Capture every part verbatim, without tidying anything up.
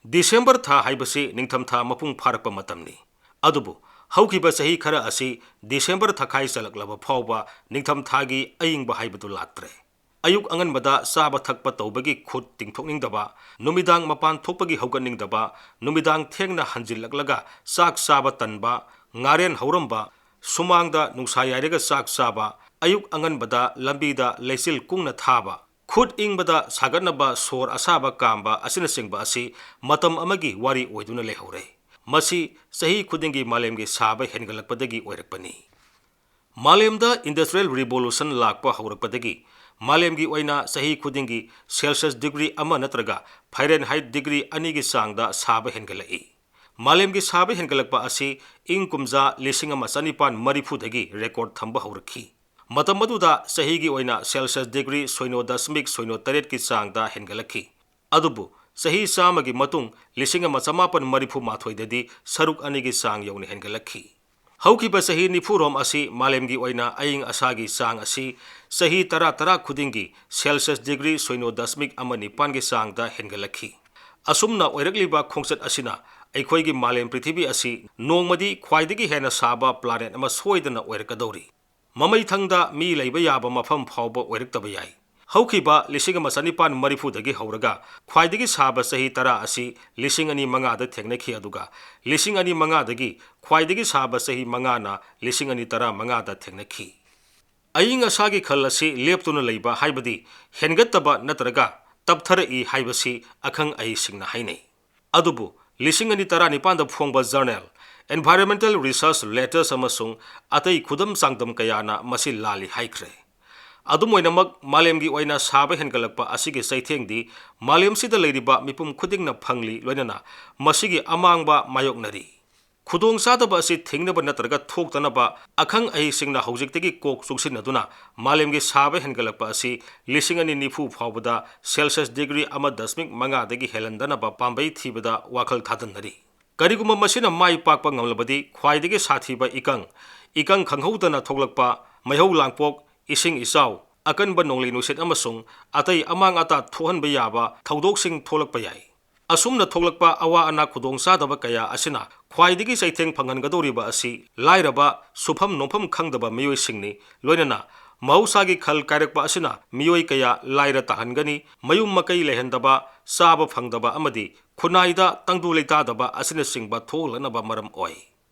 December ꯊꯥ ꯍꯥꯏꯕꯁꯤ ꯅꯤꯡꯊꯝꯊꯥ ꯃꯄꯨꯡ ꯐꯥꯔꯛꯄ ꯃꯇꯝꯅꯤ꯫ ꯑꯗꯨꯕꯨ ꯍꯧꯈꯤꯕ ꯆꯍꯤ ꯈꯔ ꯑꯁꯤ ꯗꯤꯁꯦꯝꯕꯔ ꯊꯥꯈꯥꯏ ꯆꯜꯂꯛꯂꯕ ꯐꯥꯎꯕ ꯅꯤꯡꯊꯝꯊꯥꯒꯤ ꯑꯏꯪꯕ ꯍꯥꯏꯕꯗꯨ ꯂꯥꯛꯇ꯭ꯔꯦ꯫ ꯑꯌꯨꯛ ꯑꯉꯟꯕꯗ ꯆꯥꯕ ꯊꯛꯄ ꯇꯧꯕꯒꯤ ꯈꯨꯠ ꯇꯤꯡꯊꯣꯛꯅꯤꯡꯗꯕ, ꯅꯨꯃꯤꯗꯥꯡ ꯃꯄꯥꯟ ꯊꯣꯛꯄꯒꯤ ꯍꯧꯒꯠꯅꯤꯡꯗꯕ, ꯅꯨꯃꯤꯗꯥꯡ ꯊꯦꯡꯅ ꯍꯟꯖꯤꯜꯂꯛꯂꯒ ꯆꯥꯛ ꯆꯥꯕ ꯇꯟꯕ, ꯉꯥꯔꯦꯟ ꯍꯧꯔꯝꯕ, ꯁꯨꯃꯥꯡꯗ ꯅꯨꯡꯁꯥ ꯌꯥꯏꯔꯒ ꯆꯥꯛ ꯆꯥꯕ, ꯑꯌꯨꯛ ꯑꯉꯟꯕꯗ ꯂꯝꯕꯤꯗ ꯂꯩꯆꯤꯜ ꯀꯨꯡꯅ ꯊꯥꯕ, ꯈꯨꯠ ꯏꯪꯕꯗ ꯁꯥꯒꯠꯅꯕ ꯁꯣꯔ ꯑꯁꯥꯕ ꯀꯥꯝꯕ ꯑꯁꯤꯅꯆꯤꯡꯕ ꯑꯁꯤ ꯃꯇꯝ ꯑꯃꯒꯤ ꯋꯥꯔꯤ ꯑꯣꯏꯗꯨꯅ ꯂꯩꯍꯧꯔꯦ꯫ ꯃꯁꯤ ꯆꯍꯤ ꯈꯨꯗꯤꯡꯒꯤ ꯃꯥꯂꯦꯝꯒꯤ ꯁꯥꯕ ꯍꯦꯟꯒꯠꯂꯛꯄꯗꯒꯤ ꯑꯣꯏꯔꯛꯄꯅꯤ꯫ ꯃꯥꯂꯦꯝꯗ Industrial Revolution ꯂꯥꯛꯄ ꯍꯧꯔꯛꯄꯗꯒꯤ ꯃꯥꯂꯦꯝꯒꯤ ꯑꯣꯏꯅ ꯆꯍꯤ ꯈꯨꯗꯤꯡꯒꯤ ꯁꯦꯜꯁꯤꯌꯁ ꯗꯤꯒ꯭ꯔꯤ ꯑꯃ ꯅꯠꯇ꯭ꯔꯒ ꯐꯥꯔꯦꯟꯍꯥꯏꯠ ꯗꯤꯒ꯭ꯔꯤ ꯑꯅꯤꯒꯤ ꯆꯥꯡꯗ ꯁꯥꯕ ꯍꯦꯟꯒꯠꯂꯛꯏ꯫ ꯃꯥꯂꯦꯝꯒꯤ ꯁꯥꯕ ꯍꯦꯟꯒꯠꯂꯛꯄ ꯑꯁꯤ ꯏꯪ ꯀꯨꯝꯖꯥ ꯂꯤꯁꯤꯡ ꯑꯃ ꯆꯅꯤꯄꯥꯟ ꯃꯔꯤꯐꯨꯗꯒꯤ ꯔꯦꯀꯣꯔꯗ ꯊꯝꯕ ꯍꯧꯔꯛꯈꯤ꯫ ꯃꯇꯝ ꯑꯗꯨꯗ ꯆꯍꯤꯒꯤ ꯑꯣꯏꯅ ꯁꯦꯜꯁꯤꯌꯁ ꯗꯤꯒ꯭ꯔꯤ ꯁꯤꯅꯣ ꯗꯁꯃꯤꯛ ꯁꯤꯅꯣ ꯇꯔꯦꯠꯀꯤ ꯆꯥꯡꯗ ꯍꯦꯟꯒꯠꯂꯛꯈꯤ꯫ ꯑꯗꯨꯕꯨ ꯆꯍꯤ ꯆꯥꯝꯃꯒꯤ ꯃꯇꯨꯡ ꯂꯤꯁꯤꯡ ꯑꯃ ꯆꯃꯥꯄꯟ ꯃꯔꯤꯐꯨ ꯃꯥꯊꯣꯏꯗꯗꯤ ꯁꯔꯨꯛ ꯑꯅꯤꯒꯤ ꯆꯥꯡ ꯌꯧꯅ ꯍꯦꯟꯒꯠꯂꯛꯈꯤ꯫ ꯍꯧꯈꯤꯕ ꯆꯍꯤ ꯅꯤꯐꯨꯔꯣꯝ ꯑꯁꯤ ꯃꯥꯂꯦꯝꯒꯤ ꯑꯣꯏꯅ ꯑꯏꯪ ꯑꯁꯥꯒꯤ ꯆꯥꯡ ꯑꯁꯤ ꯆꯍꯤ ꯇꯔꯥ ꯇꯔꯥ ꯈꯨꯗꯤꯡꯒꯤ ꯁꯦꯜꯁꯤꯌꯁ ꯗꯤꯒ꯭ꯔꯤ ꯁꯤꯅꯣ ꯗꯁꯃꯤꯛ ꯑꯃ ꯅꯤꯄꯥꯟꯒꯤ ꯆꯥꯡꯗ ꯍꯦꯟꯒꯠꯂꯛꯈꯤ꯫ ꯑꯁꯨꯝꯅ ꯑꯣꯏꯔꯛꯂꯤꯕ ꯈꯣꯡꯆꯠ ꯑꯁꯤꯅ ꯑꯩꯈꯣꯏꯒꯤ ꯃꯥꯂꯦꯝ ꯄ꯭ꯔꯤꯊꯤꯕꯤ ꯑꯁꯤ ꯅꯣꯡꯃꯗꯤ ꯈ꯭ꯋꯥꯏꯗꯒꯤ ꯍꯦꯟꯅ ꯁꯥꯕ ꯄ꯭ꯂꯥꯅꯦꯠ ꯑꯃ ꯁꯣꯏꯗꯅ ꯑꯣꯏꯔꯛꯀꯗꯧꯔꯤ꯫ ꯃꯃꯩꯊꯪꯗ ꯃꯤ ꯂꯩꯕ ꯌꯥꯕ ꯃꯐꯝ ꯐꯥꯎꯕ ꯑꯣꯏꯔꯛꯇꯕ ꯌꯥꯏ꯫ ꯍꯧꯈꯤꯕ ꯂꯤꯁꯤꯡ ꯑꯃ ꯆꯅꯤꯄꯥꯟ ꯃꯔꯤꯐꯨꯗꯒꯤ ꯍꯧꯔꯒ ꯈ꯭ꯋꯥꯏꯗꯒꯤ ꯁꯥꯕ ꯆꯍꯤ ꯇꯔꯥ ꯑꯁꯤ ꯂꯤꯁꯤꯡ ꯑꯅꯤ ꯃꯉꯥꯗ ꯊꯦꯡꯅꯈꯤ, ꯑꯗꯨꯒ ꯂꯤꯁꯤꯡ ꯑꯅꯤ ꯃꯉꯥꯗꯒꯤ ꯈ꯭ꯋꯥꯏꯗꯒꯤ ꯁꯥꯕ ꯆꯍꯤ ꯃꯉꯥꯅ ꯂꯤꯁꯤꯡ ꯑꯅꯤ ꯇꯔꯥꯃꯉꯥꯗ ꯊꯦꯡꯅꯈꯤ꯫ ꯑꯏꯪ ꯑꯁꯥꯒꯤ ꯈꯜ ꯑꯁꯤ ꯂꯦꯞꯇꯨꯅ ꯂꯩꯕ, ꯍꯥꯏꯕꯗꯤ ꯍꯦꯟꯒꯠꯇꯕ ꯅꯠꯇ꯭ꯔꯒ ꯇꯞꯊꯔꯛꯏ ꯍꯥꯏꯕꯁꯤ ꯑꯈꯪ ꯑꯍꯩꯁꯤꯡꯅ ꯍꯥꯏꯅꯩ꯫ ꯑꯗꯨꯕꯨ ꯂꯤꯁꯤꯡ ꯑꯅꯤ ꯇꯔꯥꯅꯤꯄꯥꯟꯗ ꯐꯣꯡꯕ ꯖꯔꯅꯦꯜ Environmental Research Letters ꯑꯃꯁꯨꯡ ꯑꯇꯩ ꯈꯨꯗꯝ ꯆꯥꯡꯗꯝ ꯀꯌꯥꯅ ꯃꯁꯤ ꯂꯥꯜꯂꯤ ꯍꯥꯏꯈ꯭ꯔꯦ꯫ ꯑꯗꯨꯝ ꯑꯣꯏꯅꯃꯛ, ꯃꯥꯂꯦꯝꯒꯤ ꯑꯣꯏꯅ ꯁꯥꯕ ꯍꯦꯟꯒꯠꯂꯛꯄ ꯑꯁꯤꯒꯤ ꯆꯩꯊꯦꯡꯗꯤ ꯃꯥꯂꯦꯝꯁꯤꯗ ꯂꯩꯔꯤꯕ ꯃꯤꯄꯨꯝ ꯈꯨꯗꯤꯡꯅ ꯐꯪꯂꯤ, ꯂꯣꯏꯅꯅ ꯃꯁꯤꯒꯤ ꯑꯃꯥꯡꯕ ꯃꯥꯌꯣꯛꯅꯔꯤ꯫ ꯈꯨꯗꯣꯡꯆꯥꯗꯕ ꯑꯁꯤ ꯊꯤꯡꯅꯕ ꯅꯠꯇ꯭ꯔꯒ ꯊꯣꯛꯇꯅꯕ ꯑꯈꯪ ꯑꯍꯩꯁꯤꯡꯅ ꯍꯧꯖꯤꯛꯇꯒꯤ ꯀꯣꯛ ꯆꯨꯡꯁꯤꯟꯅꯗꯨꯅ ꯃꯥꯂꯦꯝꯒꯤ ꯁꯥꯕ ꯍꯦꯟꯒꯠꯂꯛꯄ ꯑꯁꯤ ꯂꯤꯁꯤꯡ ꯑꯅꯤ ꯅꯤꯐꯨ ꯐꯥꯎꯕꯗ ꯁꯦꯜꯁꯤꯌꯁ ꯗꯤꯒ꯭ꯔꯤ ꯑꯃ ꯗꯁꯃꯤꯛ ꯃꯉꯥꯗꯒꯤ ꯍꯦꯜꯍꯟꯗꯅꯕ ꯄꯥꯝꯕꯩ ꯊꯤꯕꯗ ꯋꯥꯈꯜ ꯊꯥꯗꯅꯔꯤ꯫ ꯀꯔꯤꯒꯨꯝꯕ ꯃꯁꯤꯅ ꯃꯥꯏ ꯄꯥꯛꯄ ꯉꯝꯂꯕꯗꯤ, ꯈ꯭ꯋꯥꯏꯗꯒꯤ ꯁꯥꯊꯤꯕ ꯏꯀꯪ, ꯏꯀꯪ ꯈꯪꯍꯧꯗꯅ ꯊꯣꯛꯂꯛꯄ, ꯃꯩꯍꯧ ꯂꯥꯡꯄꯣꯛ, ꯏꯁꯤꯡ ꯏꯆꯥꯎ, ꯑꯀꯟꯕ ꯅꯣꯡꯂꯩ ꯅꯨꯡꯁꯤꯠ ꯑꯃꯁꯨꯡ ꯑꯇꯩ ꯑꯃꯥꯡ ꯑꯇꯥ ꯊꯣꯛꯍꯟꯕ ꯌꯥꯕ ꯊꯧꯗꯣꯛꯁꯤꯡ ꯊꯣꯛꯂꯛꯄ ꯌꯥꯏ꯫ ꯑꯁꯨꯝꯅ ꯊꯣꯛꯂꯛꯄ ꯑꯋꯥ ꯑꯅꯥ ꯈꯨꯗꯣꯡꯆꯥꯗꯕ ꯀꯌꯥ ꯑꯁꯤꯅ ꯈ꯭ꯋꯥꯏꯗꯒꯤ ꯆꯩꯊꯦꯡ ꯐꯪꯍꯟꯒꯗꯧꯔꯤꯕ ꯑꯁꯤ ꯂꯥꯏꯔꯕ, ꯁꯨꯐꯝ ꯅꯣꯝꯐꯝ ꯈꯪꯗꯕ ꯃꯤꯑꯣꯏꯁꯤꯡꯅꯤ꯫ ꯂꯣꯏꯅꯅ ꯃꯍꯧꯁꯥꯒꯤ ꯈꯜ ꯀꯥꯏꯔꯛꯄ ꯑꯁꯤꯅ ꯃꯤꯑꯣꯏ ꯀꯌꯥ ꯂꯥꯏꯔ ꯇꯥꯍꯟꯒꯅꯤ꯫ ꯃꯌꯨꯝ ꯃꯀꯩ ꯂꯩꯍꯟꯗꯕ, ꯆꯥꯕ ꯐꯪꯗꯕ ꯑꯃꯗꯤ ꯈꯨꯟꯅꯥꯏꯗ ꯇꯪꯗꯨ ꯂꯩꯇꯥꯗꯕ ꯑꯁꯤꯅꯆꯤꯡꯕ ꯊꯣꯛꯂꯛꯅꯕ ꯃꯔꯝ ꯑꯣꯏ꯫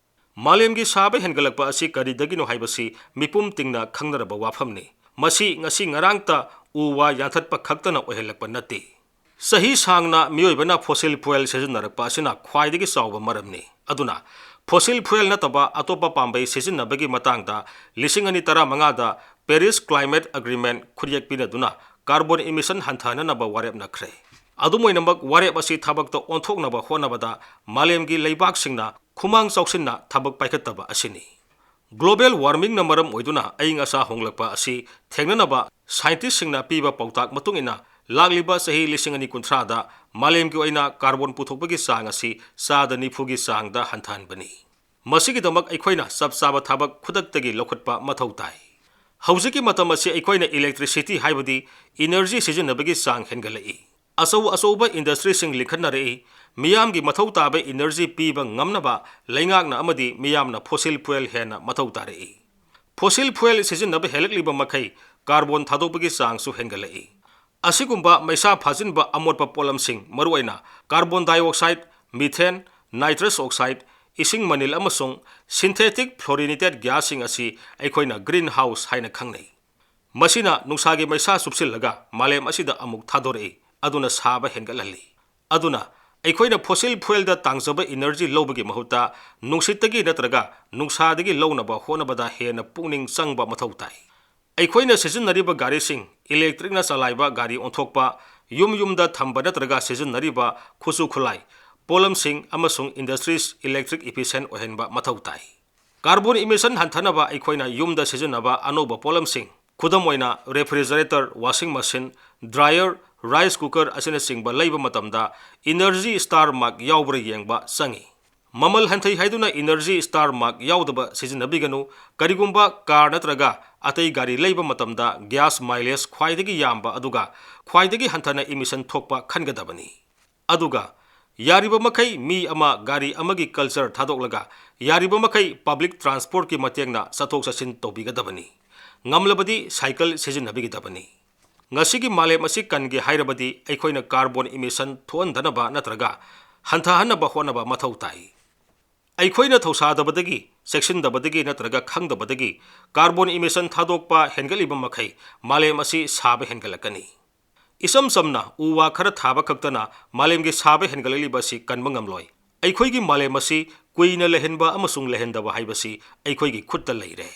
ꯃꯥꯂꯦꯝꯒꯤ ꯁꯥꯕ ꯍꯦꯟꯒꯠꯂꯛꯄ ꯑꯁꯤ ꯀꯔꯤꯗꯒꯤꯅꯣ ꯍꯥꯏꯕꯁꯤ ꯃꯤꯄꯨꯝ ꯇꯤꯡꯅ ꯈꯪꯅꯔꯕ ꯋꯥꯐꯝꯅꯤ꯫ ꯃꯁꯤ ꯉꯁꯤ ꯉꯔꯥꯡꯇ ꯎ ꯋꯥ ꯌꯥꯟꯊꯠꯄ ꯈꯛꯇꯅ ꯑꯣꯏꯍꯜꯂꯛꯄ ꯅꯠꯇꯦ꯫ ꯆꯍꯤ ꯁꯥꯡꯅ ꯃꯤꯑꯣꯏꯕꯅ fossil fuel ꯁꯤꯖꯤꯟꯅꯔꯛꯄ ꯑꯁꯤꯅ ꯈ꯭ꯋꯥꯏꯗꯒꯤ ꯆꯥꯎꯕ ꯃꯔꯝꯅꯤ꯫ ꯑꯗꯨꯅ fossil fuel ꯅꯠꯇꯕ ꯑꯇꯣꯞꯄ ꯄꯥꯝꯕꯩ ꯁꯤꯖꯤꯟꯅꯕꯒꯤ ꯃꯇꯥꯡꯗ ꯂꯤꯁꯤꯡ ꯑꯅꯤ ꯇꯔꯥꯃꯉꯥꯗ Paris Climate Agreement ꯈꯨꯠꯌꯦꯛ ꯄꯤꯅꯗꯨꯅ carbon emission ꯍꯟꯊꯍꯟꯅꯕ ꯋꯥꯔꯦꯞꯅꯈ꯭ꯔꯦ꯫ ꯑꯗꯨꯝ ꯑꯣꯏꯅꯃꯛ, ꯋꯥꯔꯦꯞ ꯑꯁꯤ ꯊꯕꯛꯇ ꯑꯣꯟꯊꯣꯛꯅꯕ ꯍꯣꯠꯅꯕꯗ ꯃꯥꯂꯦꯝꯒꯤ ꯂꯩꯕꯥꯛꯁꯤꯡꯅ ꯈꯨꯃꯥꯡ ꯆꯥꯎꯁꯤꯟꯅ ꯊꯕꯛ ꯄꯥꯏꯈꯠꯇꯕ ꯑꯁꯤꯅꯤ꯫ Global warmingꯅ ꯃꯔꯝ ꯑꯣꯏꯗꯨꯅ ꯑꯏꯪ ꯑꯁꯥ ꯍꯣꯡꯂꯛꯄ ꯑꯁꯤ ꯊꯦꯡꯅꯅꯕ scientistꯁꯤꯡꯅ ꯄꯤꯕ ꯄꯥꯎꯇꯥꯛ ꯃꯇꯨꯡ ꯏꯟꯅ, ꯂꯥꯛꯂꯤꯕ ꯆꯍꯤ ꯂꯤꯁꯤꯡ ꯑꯅꯤ ꯀꯨꯟꯊ꯭ꯔꯥꯗ ꯃꯥꯂꯦꯝꯒꯤ ꯑꯣꯏꯅ carbon ꯄꯨꯊꯣꯛꯄꯒꯤ ꯆꯥꯡ ꯑꯁꯤ ꯆꯥꯗ ꯅꯤꯐꯨꯒꯤ ꯆꯥꯡꯗ ꯍꯟꯊꯍꯟꯕꯅꯤ꯫ ꯃꯁꯤꯒꯤꯗꯃꯛ ꯑꯩꯈꯣꯏꯅ ꯆꯞ ꯆꯥꯕ ꯊꯕꯛ ꯈꯨꯗꯛꯇꯒꯤ ꯂꯧꯈꯠꯄ ꯃꯊꯧ ꯇꯥꯏ꯫ ꯍꯧꯖꯤꯛꯀꯤ ꯃꯇꯝ ꯑꯁꯤ ꯑꯩꯈꯣꯏꯅ electricity, ꯍꯥꯏꯕꯗꯤ energy ꯁꯤꯖꯤꯟꯅꯕꯒꯤ ꯆꯥꯡ ꯍꯦꯟꯒꯠꯂꯛꯏ꯫ ꯑꯆꯧ ꯑꯆꯧꯕ industryꯁꯤꯡ ꯂꯤꯡꯈꯠꯅꯔꯛꯏ꯫ ꯃꯤꯌꯥꯝꯒꯤ ꯃꯊꯧ ꯇꯥꯕ energy ꯄꯤꯕ ꯉꯝꯅꯕ ꯂꯩꯉꯥꯛꯅ ꯑꯃꯗꯤ ꯃꯤꯌꯥꯝꯅ fossil fuel ꯍꯦꯟꯅ ꯃꯊꯧ ꯇꯥꯔꯛꯏ꯫ Fossil fuel ꯁꯤꯖꯤꯟꯅꯕ ꯍꯦꯜꯂꯛꯂꯤꯕ ꯃꯈꯩ carbon ꯊꯥꯗꯣꯛꯄꯒꯤ ꯆꯥꯡꯁꯨ ꯍꯦꯟꯒꯠꯂꯛꯏ꯫ ꯑꯁꯤꯒꯨꯝꯕ ꯃꯩꯁꯥ ꯐꯥꯖꯤꯟꯕ ꯑꯃꯣꯠꯄ ꯄꯣꯠꯂꯝꯁꯤꯡ, ꯃꯔꯨꯑꯣꯏꯅ carbon dioxide, methane, nitrous oxide, ꯏꯁꯤꯡ ꯃꯅꯤꯜ ꯑꯃꯁꯨꯡ synthetic fluorinated gasꯁꯤꯡ ꯑꯁꯤ ꯑꯩꯈꯣꯏꯅ greenhouse ꯍꯥꯏꯅ ꯈꯪꯅꯩ꯫ ꯃꯁꯤꯅ ꯅꯨꯡꯁꯥꯒꯤ ꯃꯩꯁꯥ ꯆꯨꯞꯁꯤꯜꯂꯒ ꯃꯥꯂꯦꯝ ꯑꯁꯤꯗ ꯑꯃꯨꯛ ꯊꯥꯗꯣꯔꯛꯏ, ꯑꯗꯨꯅ ꯁꯥꯕ ꯍꯦꯟꯒꯠꯍꯜꯂꯤ꯫ ꯑꯗꯨꯅ ꯑꯩꯈꯣꯏꯅ fossil fuelꯗ ꯇꯥꯡꯖꯕ energy ꯂꯧꯕꯒꯤ ꯃꯍꯨꯠꯇ ꯅꯨꯡꯁꯤꯠꯇꯒꯤ ꯅꯠꯇ꯭ꯔꯒ ꯅꯨꯡꯁꯥꯗꯒꯤ ꯂꯧꯅꯕ ꯍꯣꯠꯅꯕꯗ ꯍꯦꯟꯅ ꯄꯨꯛꯅꯤꯡ ꯆꯪꯕ ꯃꯊꯧ ꯇꯥꯏ꯫ ꯑꯩꯈꯣꯏꯅ ꯁꯤꯖꯤꯟꯅꯔꯤꯕ ꯒꯥꯔꯤꯁꯤꯡ electricꯅ ꯆꯂꯥꯏꯕ ꯒꯥꯔꯤ ꯑꯣꯟꯊꯣꯛꯄ, ꯌꯨꯝ ꯌꯨꯝꯗ ꯊꯝꯕ ꯅꯠꯇ꯭ꯔꯒ ꯁꯤꯖꯤꯟꯅꯔꯤꯕ ꯈꯨꯠꯁꯨ ꯈꯨꯠꯂꯥꯏ, ꯄꯣꯠꯂꯝꯁꯤꯡ ꯑꯃꯁꯨꯡ industries electric efficient ꯑꯣꯏꯍꯟꯕ ꯃꯊꯧ ꯇꯥꯏ꯫ Carbon emission ꯍꯟꯊꯅꯕ ꯑꯩꯈꯣꯏꯅ ꯌꯨꯝꯗ ꯁꯤꯖꯤꯟꯅꯕ ꯑꯅꯧꯕ ꯄꯣꯠꯂꯝꯁꯤꯡ, ꯈꯨꯗꯝ ꯑꯣꯏꯅ refrigerator, washing machine, dryer, rice cooker ꯑꯁꯤꯅꯆꯤꯡꯕ ꯂꯩꯕ ꯃꯇꯝꯗ Energy Star mark ꯌꯥꯎꯕ꯭ꯔꯥ ꯌꯦꯡꯕ ꯆꯪꯏ꯫ ꯃꯃꯜ ꯍꯟꯊꯩ ꯍꯥꯏꯗꯨꯅ Energy Star mark ꯌꯥꯎꯗꯕ ꯁꯤꯖꯤꯟꯅꯕꯤꯒꯅꯨ꯫ ꯀꯔꯤꯒꯨꯝꯕ car ꯅꯠꯇ꯭ꯔꯒ ꯑꯇꯩ ꯒꯥꯔꯤ ꯂꯩꯕ ꯃꯇꯝꯗ gas mileage ꯈ꯭ꯋꯥꯏꯗꯒꯤ ꯌꯥꯝꯕ ꯑꯗꯨꯒ ꯈ꯭ꯋꯥꯏꯗꯒꯤ ꯍꯟꯊꯅ emission ꯊꯣꯛꯄ ꯈꯟꯒꯗꯕꯅꯤ꯫ ꯑꯗꯨꯒ ꯌꯥꯔꯤꯕ ꯃꯈꯩ ꯃꯤ ꯑꯃ ꯒꯥꯔꯤ ꯑꯃꯒꯤ culture ꯊꯥꯗꯣꯛꯂꯒ ꯌꯥꯔꯤꯕ ꯃꯈꯩ public transportꯀꯤ ꯃꯇꯦꯡꯅ ꯆꯠꯊꯣꯛ ꯆꯠꯁꯤꯟ ꯇꯧꯕꯤꯒꯗꯕꯅꯤ꯫ ꯉꯝꯂꯕꯗꯤ cycle ꯁꯤꯖꯤꯟꯅꯕꯤꯒꯗꯕꯅꯤ꯫ ꯉꯁꯤꯒꯤ ꯃꯥꯂꯦꯝ ꯑꯁꯤ ꯀꯟꯒꯦ ꯍꯥꯏꯔꯕꯗꯤ ꯑꯩꯈꯣꯏꯅ carbon emission ꯊꯣꯛꯍꯟꯗꯅꯕ ꯅꯠꯇ꯭ꯔꯒ ꯍꯟꯊꯍꯟꯅꯕ ꯍꯣꯠꯅꯕ ꯃꯊꯧ ꯇꯥꯏ꯫ ꯑꯩꯈꯣꯏꯅ ꯊꯧꯁꯥꯗꯕꯗꯒꯤ, ꯆꯦꯛꯁꯤꯟꯗꯕꯗꯒꯤ ꯅꯠꯇ꯭ꯔꯒ ꯈꯪꯗꯕꯗꯒꯤ carbon emission ꯊꯥꯗꯣꯛꯄ ꯍꯦꯟꯒꯠꯂꯤꯕ ꯃꯈꯩ ꯃꯥꯂꯦꯝ ꯑꯁꯤ ꯁꯥꯕ ꯍꯦꯟꯒꯠꯂꯛꯀꯅꯤ꯫ ꯏꯆꯝ ꯆꯝꯅ ꯎ ꯋꯥ ꯈꯔ ꯊꯥꯕ ꯈꯛꯇꯅ ꯃꯥꯂꯦꯝꯒꯤ ꯁꯥꯕ ꯍꯦꯟꯒꯠꯂꯛꯂꯤꯕ ꯑꯁꯤ ꯀꯟꯕ ꯉꯝꯂꯣꯏ꯫ ꯑꯩꯈꯣꯏꯒꯤ ꯃꯥꯂꯦꯝ ꯑꯁꯤ ꯀꯨꯏꯅ ꯂꯩꯍꯟꯕ ꯑꯃꯁꯨꯡ ꯂꯩꯍꯟꯗꯕ ꯍꯥꯏꯕꯁꯤ ꯑꯩꯈꯣꯏꯒꯤ ꯈꯨꯠꯇ ꯂꯩꯔꯦ꯫